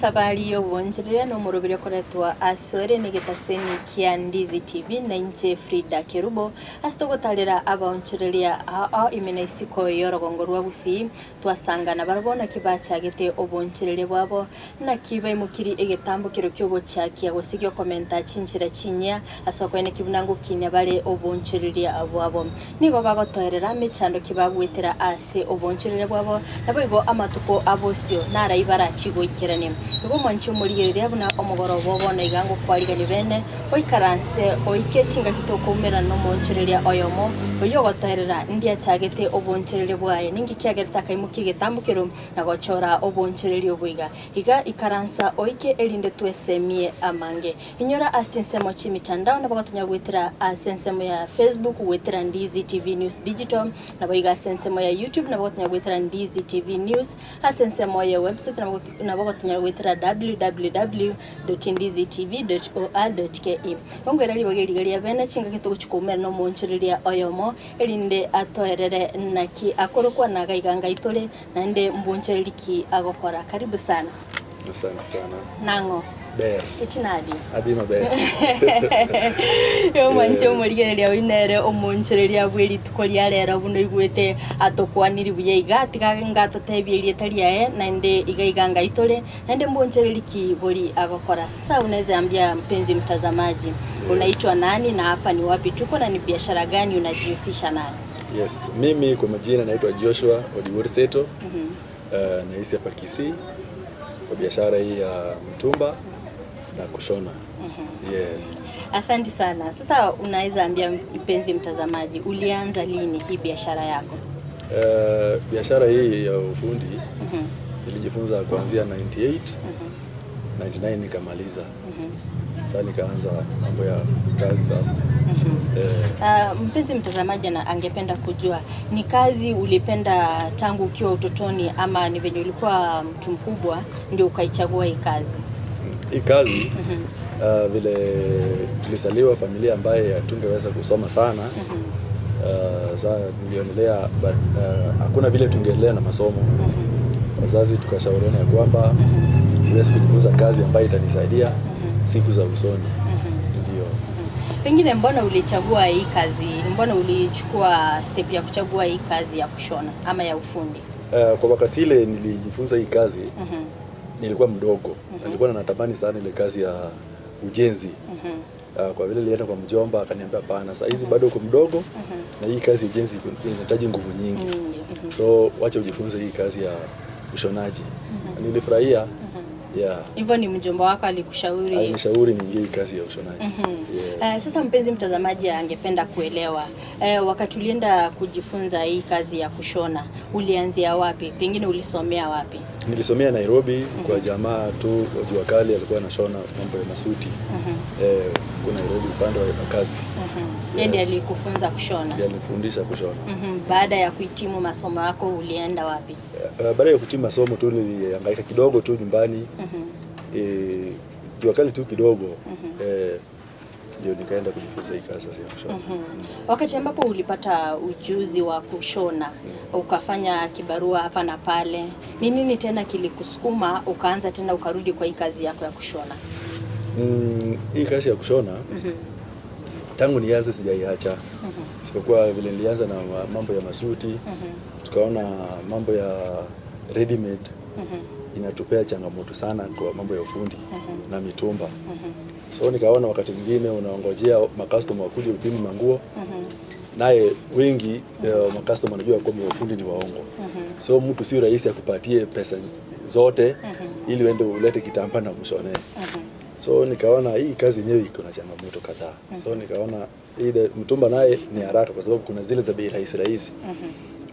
Sabari yo wonjerera no murubire koretwa asore nigetaseni kia Ndizi TV na inche Frida Kerubo asitogotalera abaonchereria a imena isiko yorogongo rwa Gusii twasangana barabona kibachagete oboncherere bwabo na kiba imukiri egetambo kiro kyogochakia gosigyo komenta chinchira chinya asokwene kibunango kinya bale obonchereria abwabo nigo bagotoerera mechando kibagwetera ase oboncherere bwabo nabo igo amatuko abosio naraibara chigoikerane nigo mwanchi omurigereria buna omogorobo bono igango kwarigani bene oikaranse oike chinga kitokumera no monchereria oyomo oyogotoerera ndia chagete oboncherere bwaye ningi kiagereta kaimuki getambukiro na gochora obonchereria obuiga iga ikaransa oike erinde twesemie amange inyora ase ensemo chi mitandao nabo gotonya gwetera ase ensemo ya Facebook gwetera Ndizi TV News Digital nabo iga ase ensemo ya YouTube nabo gotonya gwetera Ndizi TV News ase ensemo ya website nabo gotonya gwetera www.ndizitv.or.ke ongera libagerigeria bene chinga kituguchikumera no monchereria oyomo erinde atoerere naki akorokwa naga iganga itore nande mbonchereriki agokora. Karibu sana. Asante sana. Nango Ber. Itinadi. Adima ber. Yo mwanche omorigereria oinere omonchereria bweri tukoria rero buno igwete atokwaniri buya iga tiga ngatotebia erieta riaye nande iga iganga itore nande mbonchereriki bori agokora. Sasa unaweza ambia mpenzi mtazamaji, yes, unaitwa nani na hapa ni wapi tuko na ni biashara gani unajihusisha nayo? Yes, mimi kwa majina naitwa Joshua Odiwuor Seto. Naishi hapa Kisii kwa biashara hii ya mtumba na kushona. Yes. Asante sana. Sasa unaweza ambia mpenzi mtazamaji, ulianza lini hii biashara yako? Biashara hii ya ufundi nilijifunza kuanzia 98, 99 nikamaliza. Sasa nikaanza mambo ya kazi sasa. Mpenzi mtazamaji angependa kujua ni kazi ulipenda tangu ukiwa utotoni ama ni venye ulikuwa mtu mkubwa ndio ukaichagua hii kazi? Hii kazi vile tulisaliwa familia ambaye hatungeweza kusoma sana. Sasa nilionelea hakuna vile tungeendelea na masomo. Wazazi tukashauriana ya kwamba niweze kujifunza kazi ambayo itanisaidia siku za usoni. Ndio. Pengine mbona ulichagua hii kazi? Mbona ulichukua step ya kuchagua hii kazi ya kushona ama ya ufundi? Kwa wakati ile nilijifunza hii kazi nilikuwa mdogo. Nilikuwa natamani sana ile kazi ya ujenzi. Kwa vile nilienda kwa mjomba akaniambia hapana, saa hizi bado uko mdogo na hii kazi ya ujenzi inahitaji nguvu nyingi. So wacha ujifunze hii kazi ya ushonaji. Nilifurahia. Yeah. Hivyo ni mjomba wako alikushauri? Alinishauri niingie kazi ya ushonaji. Yes. Sasa mpenzi mtazamaji angependa kuelewa, wakati ulienda kujifunza hii kazi ya kushona, ulianzia wapi? Pengine ulisomea wapi? Nilisomea Nairobi kwa jamaa tu wa jua kali alikuwa anashona mambo ya masuti. Kuna Nairobi upande wa makazi. Yeye ndiye alikufunza kushona? Ndiye alifundisha kushona. Baada ya kuhitimu masomo yako ulienda wapi? Baada ya kuhitimu masomo tu nilihangaika kidogo tu nyumbani. Jua kali tu kidogo. Ndio nikaenda kujifunza hii kazi ya kushona. Wakati ambapo ulipata ujuzi wa kushona, ukafanya kibarua hapa na pale, ni nini tena kilikusukuma ukaanza tena ukarudi kwa hii kazi yako ya kushona? Hii kazi ya kushona tangu nianze sijaiacha. Isipokuwa vile nilianza na mambo ya masuti, tukaona mambo ya ready made inatupea changamoto sana kwa mambo ya ufundi na mitumba. So nikaona wakati mwingine unaongojea makastoma wakuje upime manguo. Naye wengi makastoma wanajua kwamba ufundi ni waongo. So mtu sio rahisi akupatie pesa zote ili uende ulete kitambaa na mshonee. So nikaona hii kazi yenyewe iko na changamoto kadhaa. So nikaona ile mtumba naye ni haraka kwa sababu kuna zile za bei rahisi rahisi.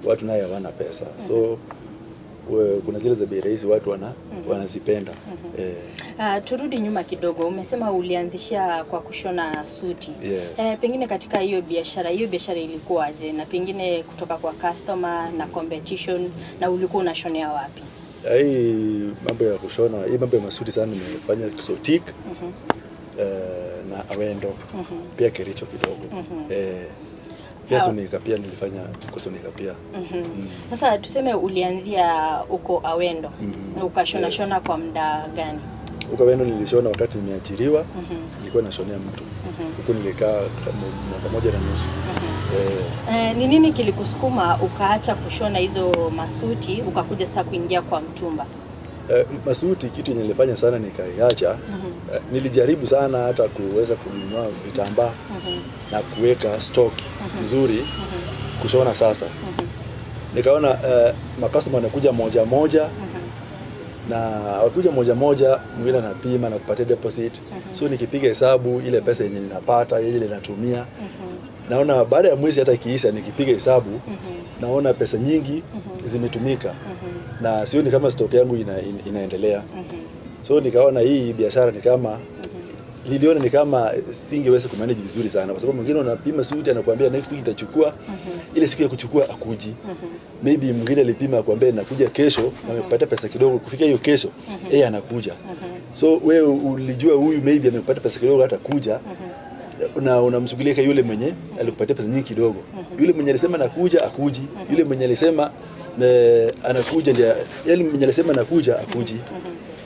Watu naye hawana pesa. So kuna zile za bei rahisi watu wanazipenda. Turudi nyuma kidogo. Umesema ulianzisha kwa kushona suti. Yes. Pengine katika hiyo biashara ilikuwaje? Na pengine kutoka kwa customer na competition, na ulikuwa unashonea wapi? Hii mambo ya kushona, hii mambo ya masuti sana nimefanya Sotik na Awendo, pia Kericho kidogo. Pia sonika pia nilifanya kusonika pia. Sasa tuseme ulianzia huko Awendo na ukashona Yes. shona kwa muda gani? Huko Awendo nilishona wakati nimeajiriwa, nilikuwa nashonea mtu. Huko nilikaa kama mwaka 1.5. Ni nini kilikusukuma ukaacha kushona hizo masuti ukakuja sasa kuingia kwa mtumba? Masuti kitu yenye nilifanya sana nikaiacha. Nilijaribu sana hata kuweza kununua vitambaa na kuweka stock nzuri kushona sasa. Nikaona makastoma wanakuja moja moja na wakuja moja moja, mwingine anapima na kupatia deposit. So nikipiga hesabu ile pesa yenye ninapata, ile natumia, naona baada ya mwezi hata ikiisha, nikipiga hesabu naona pesa nyingi zimetumika na sioni kama stock yangu inaendelea. So nikaona hii biashara ni kama niliona ni kama singeweza kumanage vizuri sana, kwa sababu mwingine unapima suti anakuambia next week itachukua, ile siku ya kuchukua akuji. Maybe mwingine alipima akwambia nakuja kesho na amepata pesa kidogo, kufika hiyo kesho yeye anakuja. So wewe ulijua huyu maybe amepata pesa kidogo hatakuja, na unamshughulikia yule mwenye alikupatia pesa nyingi kidogo. Yule mwenye alisema nakuja akuji, yule mwenye alisema anakuja ndiye, yule mwenye alisema nakuja akuji.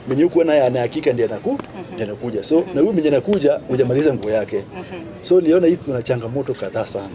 Mwenye huko naye ana hakika ndiye anakuja. So na huyu mwenye anakuja hujamaliza nguo yake. So niliona hii kuna changamoto kadhaa sana.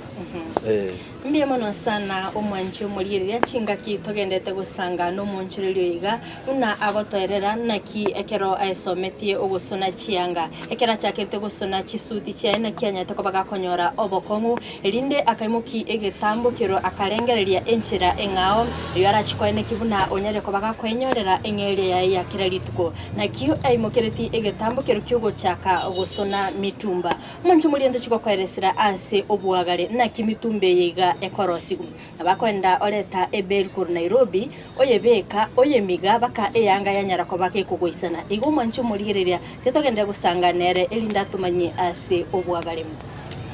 Mbia mono sana omwanchi omoriereria chingaki togendete gusanga n'omonchererio iga una agotoerera naki ekero aesometie ogosona chianga ekero achakete gosona chisuti chiaye naki anyete koba gakonyora obokong'u erinde akaimoki egetambo kero akarengereria enchera eng'ao eyo arachikoeneki buna onyare koba gakoenyorera eng'eria yaye ya kera rituko naki aimokereti egetambo kero kiogochaka gosona mitumba omonchi omoriente chigokweresera ase obwagare naki mitumba eye iga ekorosigu abakwenda oreta ebel kur Nairobi oyebeka oyemiga baka eyanga yanyara ko bakekugoisana igo mwancho murigereria tetogende gusanga nere elinda tumanye ase obwagare.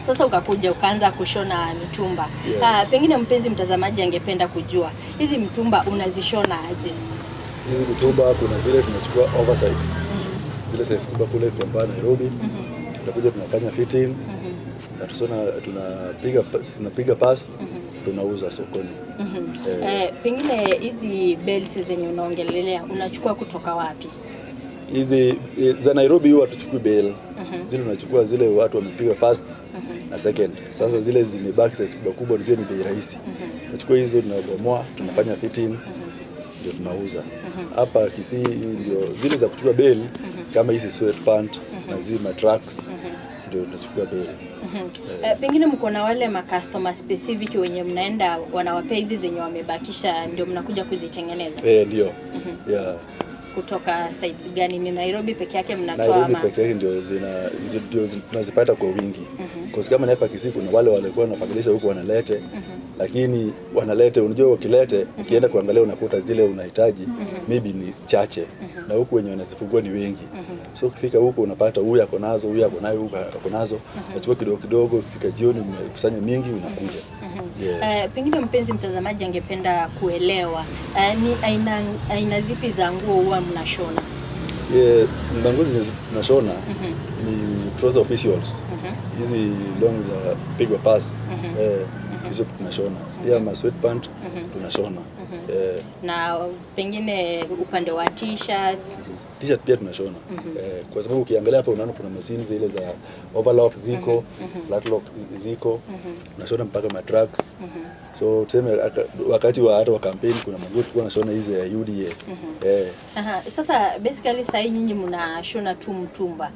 Sasa ukakuja ukaanza kushona mitumba. Yes. Pengine mpenzi mtazamaji angependa kujua hizi mitumba unazishona aje? Hizi mitumba kuna zile tunachukua oversize. Zile size kubwa kule kwa Nairobi. Tunakuja tunafanya fitting. Na tusona tunapiga pass, tunauza sokoni. Pengine hizi belts zenye unaongelelea unachukua kutoka wapi? Hizi za Nairobi huwa hatuchukui bale. Zile unachukua zile watu wamepiga first na second. Sasa zile zimebaki size kubwa kubwa ndio ni bei rahisi. Tunachukua hizo tunabomoa, tunafanya fitting ndio tunauza. Hapa Kisii ndio zile za kuchukua bale kama hizi sweatpant na zile matracks ndio tunachukua bale. Pengine mko na wale ma customer specific wenye mnaenda wanawapea hizi zenye wamebakisha ndio mnakuja kuzitengeneza? Ndio. Yeah. Kutoka sites gani? Ni Nairobi peke yake mnatoa Nairobi ama? Peke yake ndio tunazipata kwa wingi. Kwa sababu kama hapa Kisii kuna wale walikuwa wanafamilisha huko wanalete, lakini wanalete, unajua wakilete ukienda kuangalia unakuta zile unahitaji maybe ni chache, na huku wenye wanazifungua ni wengi. So ukifika huko unapata huyu ako nazo, huyu ako nayo, huyu ako nazo, unachukua kidogo kidogo, ukifika jioni umekusanya mingi unakuja. Yes. Pengine mpenzi mtazamaji angependa kuelewa ni aina zipi za nguo huwa mnashona? Nguo zenye tunashona ni trouser officials. Hizi long za pigwa pass. Hizo tunashona. Pia ma sweatpant tunashona. Na pengine upande wa t-shirts? T-shirt pia tunashona. Kwa sababu ukiangalia hapa unaona kuna machines zile za overlock ziko, flat lock ziko. Tunashona mpaka matracks. So tuseme wakati wa hata wa campaign kuna manguo tulikuwa tunashona hizi ya UDA. Sasa basically sasa nyinyi mnashona tu mtumba.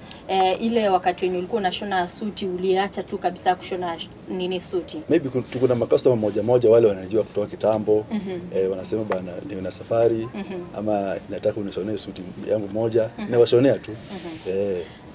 Ile wakati wenye ulikuwa unashona suti uliacha tu kabisa kushona nini suti? Maybe tuko na customer moja moja wale wanajua kutoka kitambo. Wanasema bana nina safari ama nataka unishonee suti yangu moja, nawashonea tu.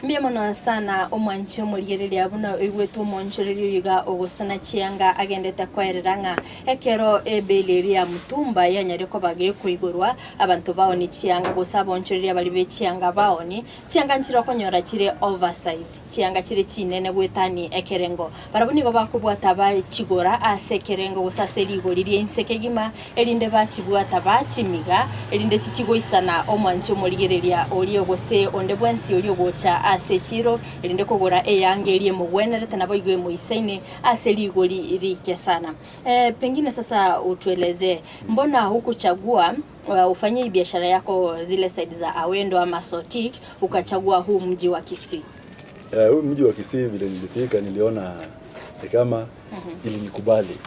Mbia mono sana omwanchi omorigereria buna oigwete omonchereria oiga ogosona chianga agendete koerera ng'a ekero ebele ya mutumba yanyare koba gekoigorwa abantu baoni chianga gose abonchereria bari be chianga baoni chianga nchire okonyora chire oversize chianga chire chinene gwetani ekerengo barabwo nigo bakobwata bachigora ase ekerengo gose ase rigori ria ense kegima erinde bachibwata bachimiga erinde chichigoisana omwanchi omorigereria orio gose onde bwensi orio gocha ase chiro erinde kogora eyangerie mugwenerete nabo igwe moisaine ase ligoli rike sana. Pengine sasa utueleze mbona hukuchagua ufanye biashara yako zile side za Awendo ama Sotik, ukachagua huu mji wa Kisii? Huu mji wa Kisii vile nilifika niliona ni kama ilinikubali.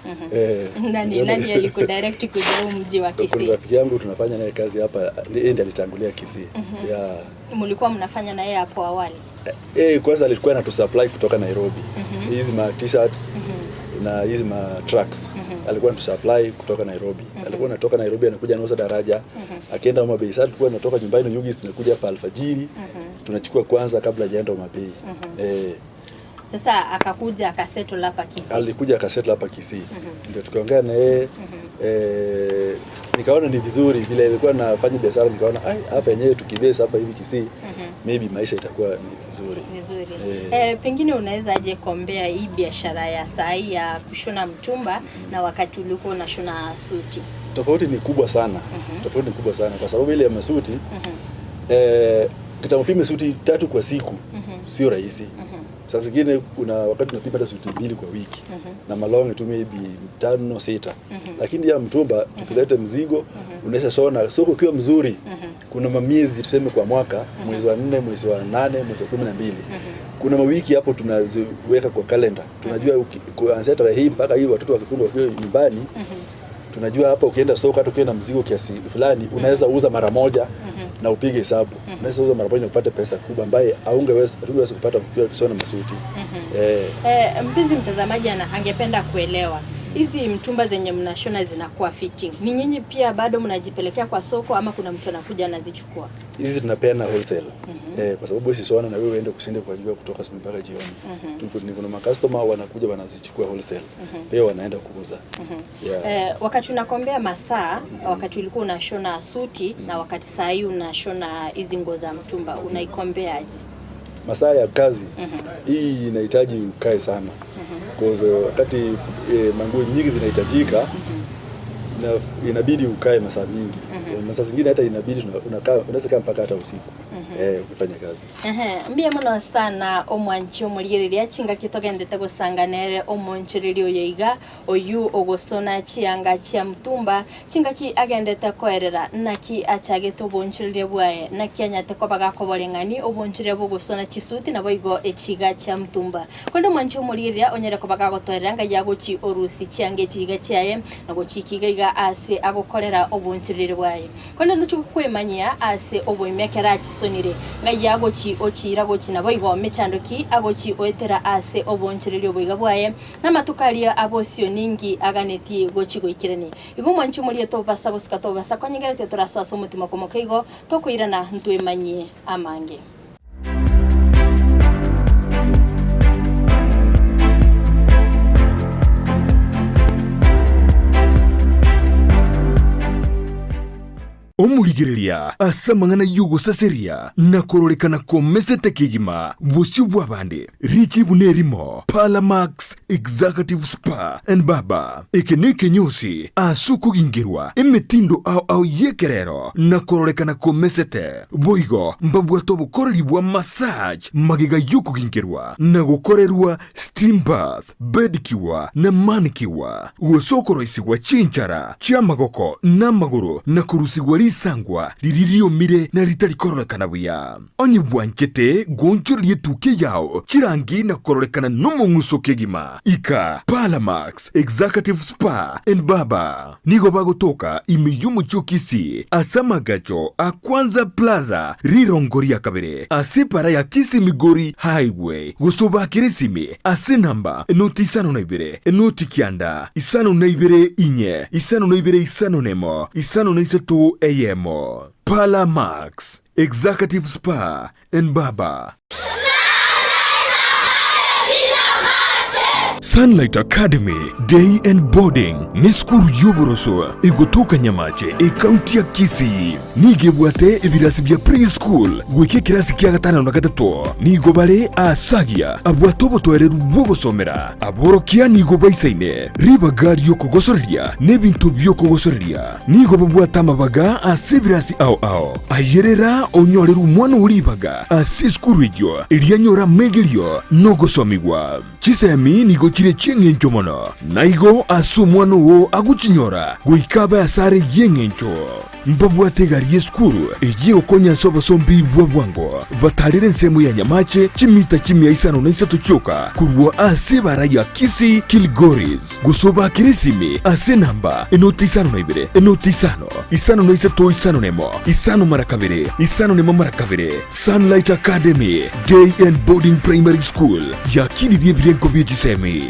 Nani alikudirect kuja huu mji wa Kisii? Kuna rafiki yangu tunafanya naye kazi hapa, ndiye alitangulia Kisii. Yeah. Mlikuwa mnafanya na yeye hapo awali? Kwanza alikuwa anatusupply kutoka Nairobi. Hizi ma t-shirts na hizi ma trucks. Alikuwa anatusupply kutoka Nairobi. Alikuwa anatoka Nairobi anakuja anauza daraja. Akienda Homa Bay. Sasa tulikuwa tunatoka nyumbani Ugis tunakuja hapa alfajiri. Tunachukua kwanza kabla hajaenda Homa Bay. Sasa akakuja akasettle hapa Kisii. Alikuja akasettle hapa Kisii. Ndio tukaongea na yeye. Nikaona ni vizuri vile alikuwa anafanya biashara, nikaona ai hapa yenyewe tukibase hapa hivi Kisii maybe maisha itakuwa ni vizuri. Vizuri. Pengine unaweza aje kombea hii biashara ya saa ya kushona mtumba na wakati ulikuwa unashona suti? Tofauti ni kubwa sana. Tofauti ni kubwa sana kwa sababu ile ya masuti kitamupime suti 3 kwa siku sio rahisi. Saa zingine kuna wakati tunapima hata suti 2 kwa wiki. Na malongi tu maybe 5 6. Lakini ya mtumba tukileta mzigo unaweza shona soko ukiwa mzuri. Kuna mamiezi tuseme kwa mwaka, mwezi wa 4, mwezi wa 8, mwezi wa 12. Kuna mawiki hapo tunaziweka kwa kalenda. Tunajua kuanzia tarehe hii mpaka hii watoto wakifungwa wakiwa nyumbani. Tunajua hapa ukienda soko hata ukienda mzigo kiasi fulani unaweza uza mara moja na upige hesabu. Unaweza uza mara moja na upate pesa kubwa ambaye haungeweza kupata ukiwa ukishona masuti. Mpenzi mtazamaji angependa kuelewa hizi mtumba zenye mnashona zinakuwa fitting. Ni nyinyi pia bado mnajipelekea kwa soko ama kuna mtu anakuja anazichukua? Hizi tunapeana wholesale. Kwa sababu sisi shona na wewe uende kusinde kwa jua kutoka asubuhi mpaka jioni. Tuko na customer wanakuja wanazichukua wholesale. Leo wanaenda kuuza. Yeah. Wakati unakombea masaa, wakati ulikuwa unashona suti na wakati saa hii unashona hizi nguo za mtumba, unaikombeaje? Masaa ya kazi hii inahitaji ukae sana. Kwa wakati manguo nyingi zinahitajika na inabidi ukae masaa mingi. Masaa zingine hata inabidi unakaa, unaweza kaa mpaka hata usiku. Ukifanya kazi. Mbia muno sana omwanchi omurigereria chinga kitogendete gosanganere omonchereri oyoiga oyu ogosona chianga chia mtumba chingaki agendete koerera naki achagete obonchereria bwaye naki anyate kobaga koboreng'ani obonchereria bogosona chisuti nabo igo echiga chia mtumba kondo omwanchi omurigereria onyere kobaga gotoerera nga yagochi orusi chiange chiga chiaye nagochikiga iga ase agokorera obonchereria bwaye kondo nduchukwemanyia ase oboimekera achisonire nga yagochi ochira gochi nabo igo mechandoki agochi oetera ase obonchereria oboiga bwaye namatukaria abosio ningi aganeti gochi goikirani igo mwanchi muri tobasa gosika tobasa konyegerete toraso omutima komoka igo tokoirana ntwemanyie amange. Omuligereria asamang'ana yugosaseria na kororekana komesete kigima bosio bwa bande richibu nerimo Palamax Executive Spa and Baba ekeneke nyusi asukugingirwa emetindo au au yekerero na kororekana komesete boigo mbabwato bukoreri bwa massage magega yukugingirwa na gukorerwa steam bath bedikiwa na manikiwa gosokoroisigwa chinchara chiamagoko na maguru na kurusigwa risangwa riririomire na ritarikorolekana buya onye bwanchete gonchorie tuke yao chirangi na kororekana nomong'uso kegima ika Palamax Executive Spa and Baba nigo bagotoka imiyumu chokisi asamagacho a Kwanza Plaza rirongoria kabere asepara ya Kisi Migori Highway gosoba kirisimi ase namba enoti 52 enoti 9 52 4 52 53 AM. Palamax Executive Spa and Baba. Sunlight Academy Day and Boarding ni sukuru y'oboroso egotoka Nyamache ekaunti ya Kisii. Nigebwate ebirasi bya preschool gwike kirasi kia gatano na gatato nigo bare asagia abwate obotwereru bwogosomera aborokia nigo baisaine ribaga ryokogosoreria n'ebintu byokogosoreria nigo babwate amabaga ase ebirasi ao ao ayerera onyorera omwana oribaga ase esukuru egyo erianyora megerio nogosomigwa. Chisemi nigo chire ching'encho mono naigo ase omwana owo agochinyora goikaba asare yeng'encho. Mbabwate egari y'esukuru egiye gokonya ase obosombi bwa bwango batarire ensemo ya Nyamache chimita chimia isano na isato chioka korwa ase ebara ya Kisii Kilgoris gosoba kirisimi ase namba enoti isano na ibere enoti isano isano na isato isano nemo isano mara kabere isano nemo mara kabere. Sunlight Academy Day and Boarding Primary School yakiririe ebirengo bia chisemi.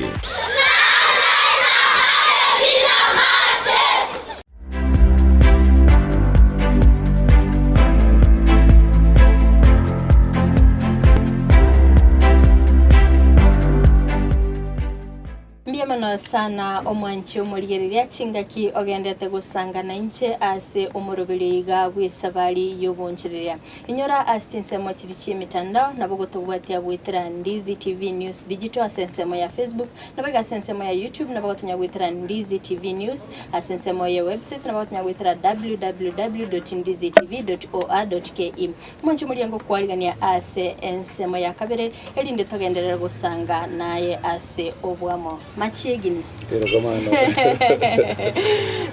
Sana omwanchi omorigereria chingaki ogendete gusangana inche ase omoroberi iga bw'esabari y'obonchereria inyora ase chinsemo chiri chi'emitandao nabo gotobwatia gwetera Ndizi TV News Digital ase ensemo ya Facebook nabo ase ensemo ya YouTube nabo gotonya gwetera Ndizi TV News ase ensemo ya website nabo gotonya gwetera www.ndizitv.or.ke. Omwanchi omoriango kwarigania ase ensemo ya kabere erinde togenderera gusanga naye ase obwamo machiegini.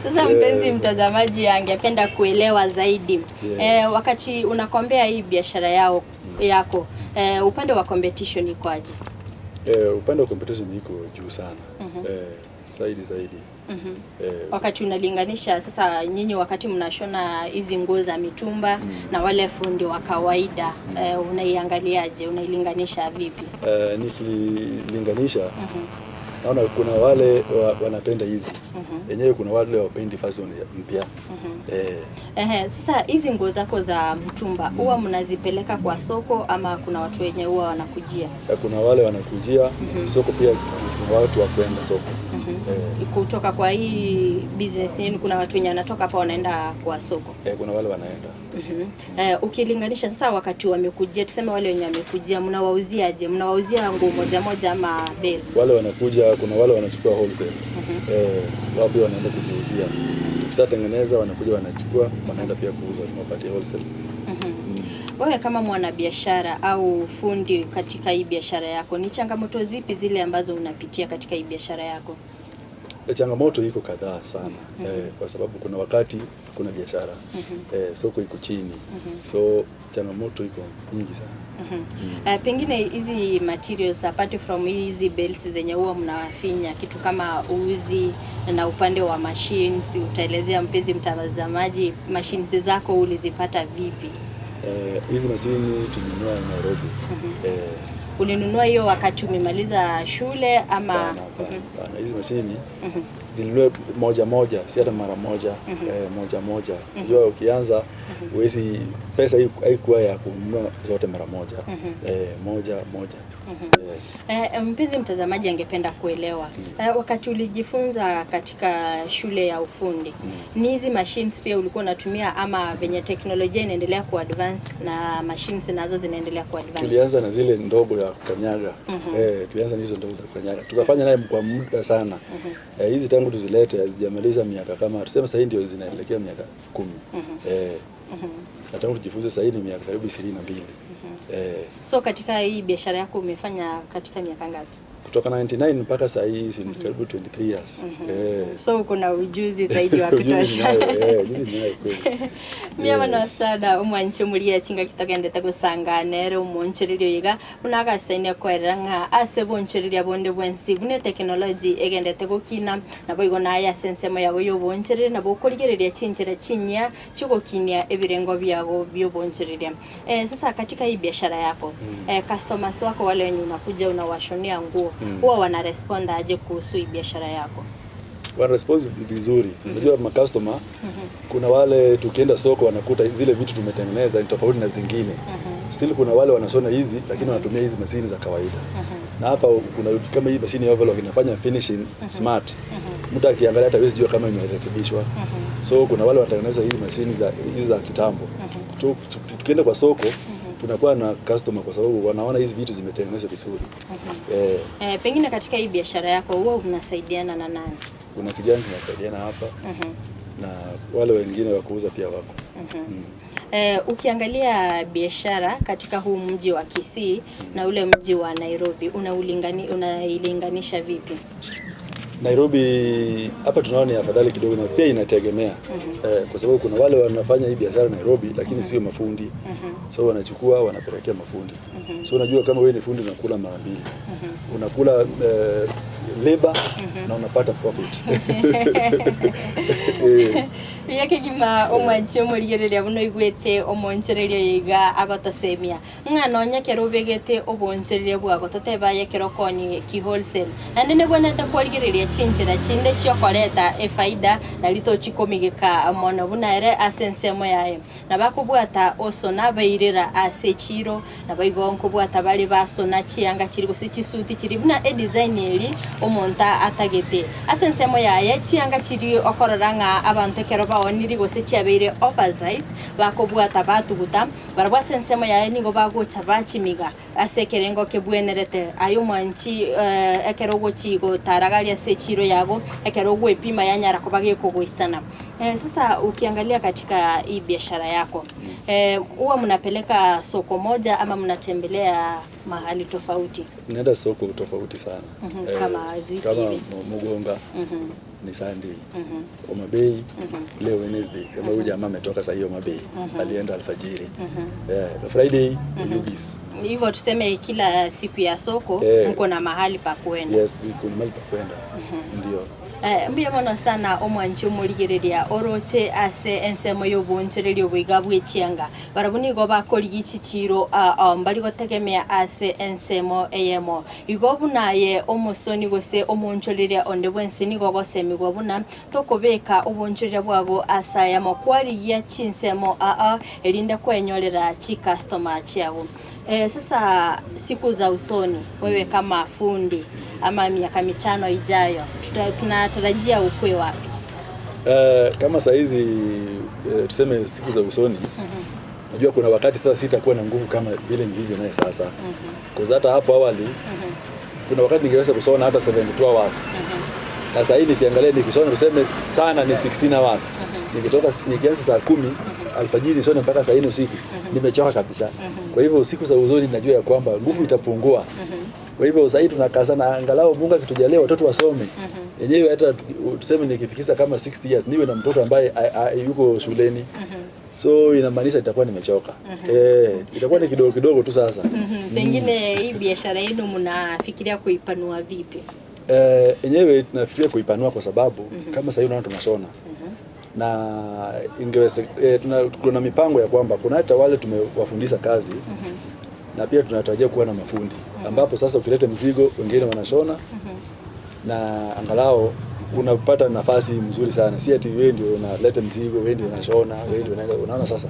Sasa mpenzi mtazamaji angependa kuelewa zaidi. Yes. Wakati unakombea hii biashara yako, upande wa competition iko aje? Upande wa competition iko juu sana. Zaidi. Wakati unalinganisha sasa nyinyi wakati mnashona hizi nguo za mitumba na wale fundi wa kawaida, unaiangaliaje? Unailinganisha vipi? Nikilinganisha naona kuna wale wanapenda hizi. Yenyewe kuna wale wapendi fashion mpya. Sasa hizi nguo zako za mtumba huwa mnazipeleka kwa soko ama kuna watu wenye huwa wanakujia? Kuna wale wanakujia soko pia, kuna watu wa kwenda soko. Kutoka kwa hii business yenu kuna watu wenye wanatoka hapa wanaenda kwa soko? Kuna wale wanaenda. Ukilinganisha sasa wakati wamekujia, tuseme wale wenye wamekujia, mnawauziaje? Mnawauzia nguo moja moja ama bale? Wale wanakuja, kuna wale wanachukua wholesale. Wao pia wanaenda kujiuzia. Tukishatengeneza wanakuja wanachukua, wanaenda pia kuuza, tunawapatia wholesale. Wewe kama mwanabiashara au fundi katika hii biashara yako, ni changamoto zipi zile ambazo unapitia katika hii biashara yako? Changamoto iko kadhaa sana. Kwa sababu kuna wakati kuna biashara soko iko chini. So changamoto iko nyingi sana. Pengine hizi materials apart from hizi belts zenye huwa mnawafinya, kitu kama uzi na upande wa machines, utaelezea mpenzi mtazamaji machines zako ulizipata vipi? Hizi mashini tulinunua Nairobi. Ulinunua hiyo wakati umemaliza shule ama? Hapana, hizi mashini zilinunua moja moja, si hata mara moja. Moja moja. Unajua ukianza huwezi, pesa haikuwa ya kununua zote mara moja. Moja moja. Yes. Mpenzi mtazamaji angependa kuelewa wakati ulijifunza katika shule ya ufundi, ni hizi machines pia ulikuwa unatumia ama venye teknolojia inaendelea ku advance na machines nazo zinaendelea ku advance? Tulianza na zile ndogo ya kukanyaga. Tulianza na hizo ndogo za kukanyaga. Tukafanya naye kwa muda sana. Hizi tangu tuzilete hazijamaliza miaka kama tuseme sasa ndio zinaelekea miaka 10. Na tangu tujifunze sasa ni miaka karibu 22. So katika hii biashara yako umefanya katika miaka ngapi? Kutoka 99 mpaka sasa hii ni karibu 23 years. So uko na ujuzi zaidi wa kutosha. Ujuzi ninayo kweli. Miyama no sada omwanchi omuria chinga kitogendete gusanga nere omonchererio iga unagasaine kwerera ng'a ase bonchereria bonde bwensi bune technology egendete gokina nabo igo naya sensemo yago yobonchereria nabo okorigereria chinchere chinya chigokinia ebirengo byago byobonchereria. Sasa katika hii biashara yako, customers wako wale wenye unakuja unawashonia nguo, huwa wana respond aje kuhusu hii biashara yako? Wana respond vizuri. Unajua ma customer, kuna wale tukienda soko wanakuta zile vitu tumetengeneza ni tofauti na zingine. Still kuna wale wanashona hizi lakini wanatumia hizi mashini za kawaida. Na hapa kuna kama hii mashine ya overlock inafanya finishing smart. Mtu akiangalia hata hawezi jua kama imerekebishwa. So kuna wale wanatengeneza hii mashine za hizi za kitambo. Tukienda kwa soko tunakuwa na customer kwa sababu wanaona hizi vitu zimetengenezwa vizuri. Pengine katika hii biashara yako huwa unasaidiana na nani? Kuna kijana tunasaidiana hapa na wale wengine wa kuuza pia wako. Ukiangalia biashara katika huu mji wa Kisii na ule mji wa Nairobi, unailinganisha vipi? Nairobi hapa tunaona ni afadhali kidogo, na pia inategemea kwa sababu kuna wale wanafanya hii biashara Nairobi lakini sio mafundi. So wanachukua wanapelekea mafundi. So unajua kama wewe ni fundi unakula mara mbili. Unakula labor na unapata profit. Yake gima omwanchi omorigereria buno igwete omonchereria yiga agotosemia ng'ana onyekero obegete obonchereria bwago toteba yekero koni ki wholesale na nene gwenete kworigereria chinchera chinde chiokoreta efaida na ritochikomigeka mono buna ere ase ensemo yaye na bakobwata osona bairera ase chiro na baigo nkobwata bari basona chianga chiri gose chisuti chiri buna e design eri omonta atagete ase ensemo yaye chianga chiri okorora ng'a abantu ekero baoniri gose chiabeire oversize bakobwata batuguta barabwase ensemo yaye nigo bagocha bachimiga ase ekerengo kebwenerete ayo mwanchi ekero gochigo taragaria ase chiro yago ekero gwepima yanyara kobagekogoisana. Sasa ukiangalia katika hii biashara yako, huwa mnapeleka soko moja ama mnatembelea mahali tofauti? Naenda soko tofauti sana. Kama zipi? Kama Mugonga. Ni Sunday. Homa Bay leo Wednesday. Kama huyu jamaa ametoka saa hiyo Homa Bay. Alienda alfajiri. Friday Oyugis. Hivyo tuseme kila siku ya soko mko na mahali pa kuenda. Yes, kuna mahali pa kuenda. Ndio. Mbuya mono sana omwanchi omorigereria oroche ase ensemo y'obonchereria obwiga bw'echianga barabwo nigo bakorigia chichiro mbari gotegemea ase ensemo eyemo igo bunaye omosoni gose omonchoreria onde bwensi nigo gosemigwa buna tokobeka obonchoreria bwago ase ayamo kwarigia chinsemo erinde kwenyorera chicustomer chiago. Sasa siku za usoni wewe kama fundi ama miaka mitano ijayo tunatarajia ukue wapi? Kama saa hizi tuseme siku za usoni, najua kuna wakati sasa sitakuwa na nguvu kama vile nilivyo naye sasa. Kwa hata hapo awali kuna wakati ningeweza kusoma hata 72 hours. Sasa hivi nikiangalia nikisoma tuseme sana ni 16 hours. Nikitoka nikianza saa 10 alfajiri nisome mpaka saa 4 usiku. Nimechoka kabisa. Kwa hivyo siku za usoni najua ya kwamba nguvu itapungua. Kwa hivyo sasa hivi tunakaa sana angalau Mungu akitujalia watoto wasome. Yenyewe hata tuseme nikifikisha kama 60 years niwe na mtoto ambaye yuko shuleni. So inamaanisha itakuwa nimechoka. Itakuwa ni kidogo kidogo tu sasa. Pengine hii biashara yenu mnafikiria kuipanua vipi? Yenyewe tunafikiria kuipanua kwa sababu kama sasa hivi unaona tunashona. Na ingeweza tuna mipango ya kwamba kuna hata wale tumewafundisha kazi. Na pia tunatarajia kuwa na mafundi ambapo sasa ukileta mzigo wengine wanashona. Na angalau unapata nafasi mzuri sana. Si ati wewe ndio unaleta mzigo, wewe ndio unashona, wewe ndio unaenda, unaona sasa.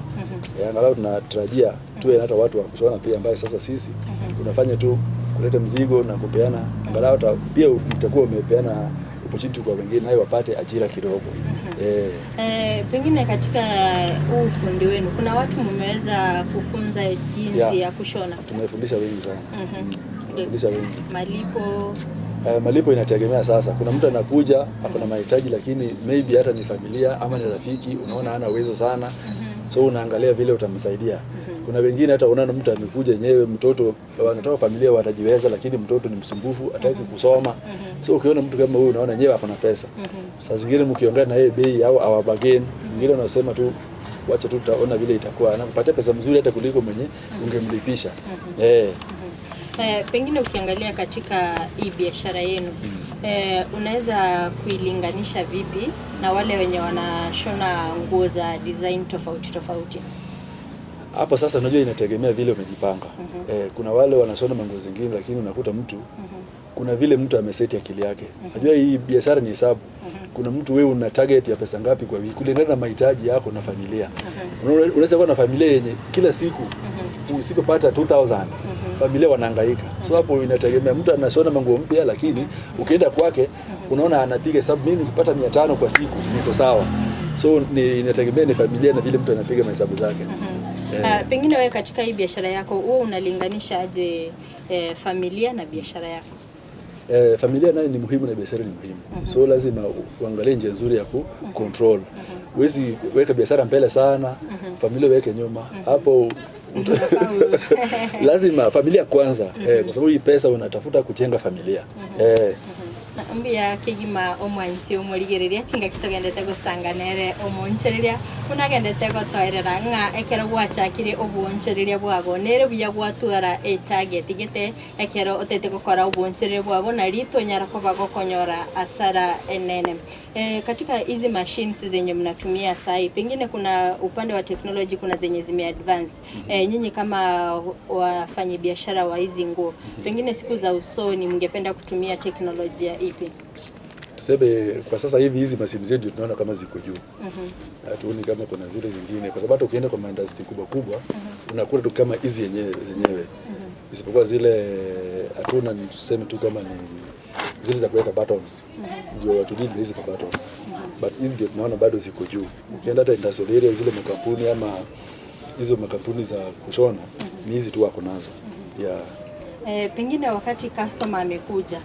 Angalau tunatarajia tuwe hata watu wa kushona pia ambaye sasa sisi unafanya tu kuleta mzigo na kupeana, angalau hata pia utakuwa umepeana opportunity kwa wengine nayo wapate ajira kidogo. Pengine katika huu ufundi wenu kuna watu mmeweza kufunza jinsi ya kushona? Tumefundisha wengi sana. Tumefundisha wengi. Malipo? Malipo inategemea sasa. Kuna mtu anakuja ako na mahitaji lakini maybe hata ni familia ama ni rafiki, unaona hana uwezo sana. So unaangalia vile utamsaidia. Kuna wengine hata unaona mtu amekuja yenyewe mtoto wanatoka familia watajiweza lakini mtoto ni msumbufu, hataki kusoma. So ukiona mtu kama huyu unaona yenyewe ako na pesa. Saa zingine mkiongea na yeye bei au our bargain, mwingine anasema tu wacha tu tutaona vile itakuwa. Anakupatia pesa mzuri hata kuliko mwenye ungemlipisha. Pengine ukiangalia katika hii biashara yenu, unaweza kuilinganisha vipi na wale wenye wanashona nguo za design tofauti tofauti? Hapo sasa unajua inategemea vile umejipanga. Kuna wale wanashona manguo zingine lakini unakuta mtu kuna vile mtu ameseti akili yake. Unajua hii biashara ni hesabu. Kuna mtu wewe una target ya pesa ngapi kwa wiki kulingana na mahitaji yako na familia. Unaweza kuwa na familia yenye kila siku usipopata 2000 Familia wanahangaika. So hapo inategemea mtu anashona manguo mpya, lakini ukienda kwake unaona anapiga hesabu, mimi nikipata 500 kwa siku niko sawa. So ni inategemea ni familia na vile mtu anapiga mahesabu zake. Pengine wewe katika hii biashara yako wewe unalinganisha aje familia na biashara yako? Familia nayo ni muhimu na biashara ni muhimu. So lazima uangalie njia nzuri ya ku control. Huwezi weka biashara mbele sana, familia weke nyuma. Hapo lazima familia kwanza, kwa sababu hii pesa unatafuta kujenga familia. Mbia kigima omwanchi omorigereria chinga kitogendete gusanganere omonchereria unagendete gotoerera ng'a ekero gwachakire obwonchereria bwago nere buya gwatwara etarget gete ekero otete gukora obwonchereria bwago na ritonyara kuba gokonyora asara enene. Katika hizi machines zenye mnatumia sai, pengine kuna upande wa technology, kuna zenye zime advance. Nyinyi kama wafanyabiashara wa hizi nguo, pengine siku za usoni mngependa kutumia teknolojia ipi? Tuseme kwa sasa hivi hizi mashine zetu tunaona kama ziko juu. Hatuoni kama kuna zile zingine, kwa sababu ukienda kwa industry kubwa kubwa unakuta tu kama hizi yenyewe zenyewe. Isipokuwa zile hatuna, ni tuseme tu kama ni zile za kuweka buttons. Ndio watu deal hizi kwa buttons. But hizi ndio tunaona bado ziko juu. Ukienda hata industrial area, zile makampuni ama hizo makampuni za kushona, ni hizi tu wako nazo. Yeah. Pengine wakati customer amekuja,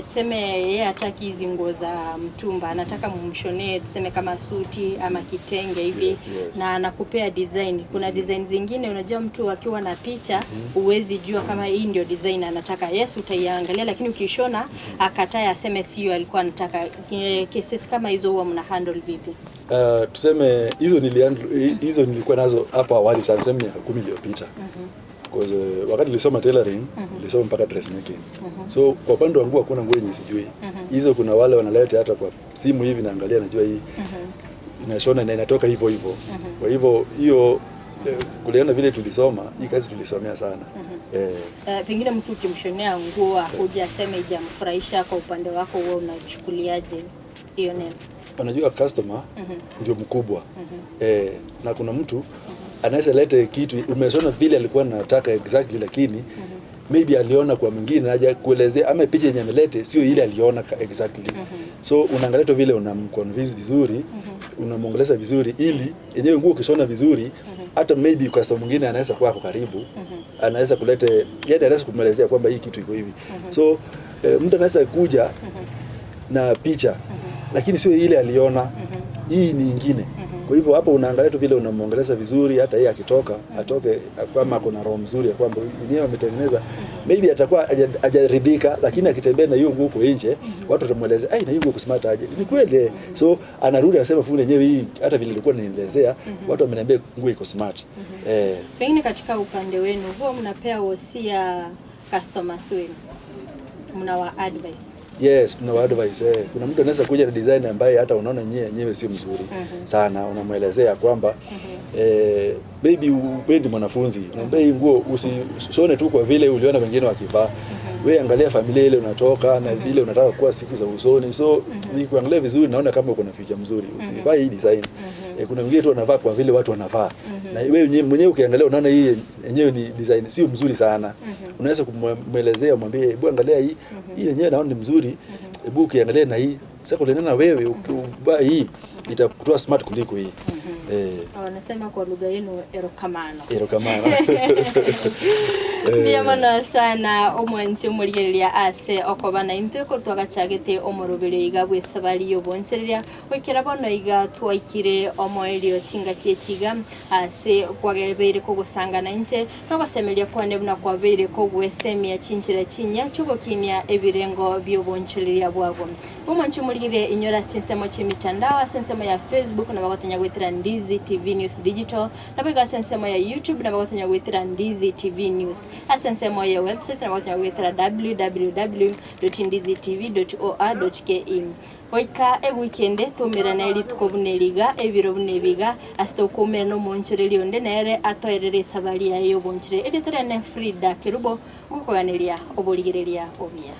tuseme yeye hataki hizi nguo za mtumba, anataka mumshonee tuseme kama suti ama kitenge hivi. Yes. Na anakupea design. Kuna design zingine, unajua mtu akiwa na picha huwezi jua kama hii ndio design anataka. Yes, utaiangalia, lakini ukishona akatae aseme sio alikuwa anataka. Cases kama hizo huwa mna handle vipi? Tuseme hizo nilikuwa nazo hapo awali sana, tuseme miaka 10 iliyopita. Because wakati nilisoma tailoring, nilisoma mpaka dressmaking. So kwa upande wa nguo hakuna nguo yenye sijui. Hizo kuna wale wanaleta hata kwa simu hivi, naangalia najua hii inashona na inatoka hivyo hivyo. Kwa hivyo hiyo kulingana vile tulisoma, hii kazi tulisomea sana. Pengine mtu ukimshonea nguo akuja aseme haijamfurahisha, kwa upande wako huwa unachukuliaje hiyo neno? Unajua customer ndio mkubwa. Na kuna mtu anaweza lete kitu umeshona vile alikuwa anataka exactly, lakini maybe aliona kwa mwingine haja kuelezea, ama picha yenye amelete sio ile aliona exactly. So unaangalia tu vile unamconvince vizuri, unamuongelesha vizuri, ili yenyewe nguo ukishona vizuri, hata maybe customer mwingine anaweza kuwa ako karibu, anaweza kulete, yeye anaweza kumwelezea kwamba hii kitu iko hivi. So mtu anaweza kuja na picha lakini sio ile aliona, hii ni ingine. Kwa hivyo hapo unaangalia tu vile unamuongelesha vizuri, hata yeye akitoka atoke kama kuna roho mzuri ya kwamba mwenyewe ametengeneza. Maybe atakuwa hajaridhika, lakini akitembea na hiyo nguo huko nje, watu watamuelezea, "Ai, na hiyo nguo iko smart aje." Ni kweli. So anarudi anasema, "Fundi, yenyewe hii hata vile nilikuwa nielezea, watu wameniambia nguo iko smart." Pengine katika upande wenu huwa mnapea wosia customers wenu, mnawa advice? Yes, tuna advice. Kuna mtu anaweza kuja na design ambaye hata unaona yenyewe sio mzuri sana, unamwelezea kwamba maybe wewe ni mwanafunzi, unamwambia hii nguo usishone tu kwa vile uliona wengine wakivaa. Wewe angalia familia ile unatoka na vile unataka kuwa siku za usoni. So ni kuangalia vizuri, naona kama uko na future mzuri. Usivae hii design. Kuna wengine tu wanavaa kwa vile watu wanavaa. Na wewe mwenyewe ukiangalia unaona hii yenyewe ni design sio mzuri sana. Unaweza kumwelezea, umwambie, "Hebu angalia hii, hii yenyewe naona ni mzuri. Hebu ukiangalia na hii, sasa kulingana na wewe ukivaa hii itakutoa smart kuliko hii." Wanasema kwa lugha yenu erokamano. Erokamano. Mbuya mono sana omwansi omorigereria ase okoba na intwe ko twagachagete omorobere iga bwesabari yobonchereria gwikira bono iga twaikire omoerio chingaki echiga ase kwagebeire kogosangana inche nogosemeria kwane buna kwabeire kogwesemia chinchira chinya chugokinia ebirengo byobonchereria bwago. Omwanchi omorigere, inyora chinsemo chimitandao ase ensemo ya Facebook na bagotonya gwetera Ndizi TV News Digital, na bwiga ase ensemo ya YouTube na bagotonya gwetera Ndizi TV News, ase ensemo ya website na bagotonya gwetera www.ndizitv.or.ke. Oika ewikende tumirana rituko bune riga ebiro bune biga ase tokumira nomonchereri onde nere atoerere esabari yaye yobonchereri eritere ne Frida Kerubo ngokoganeria oborigereria obuya.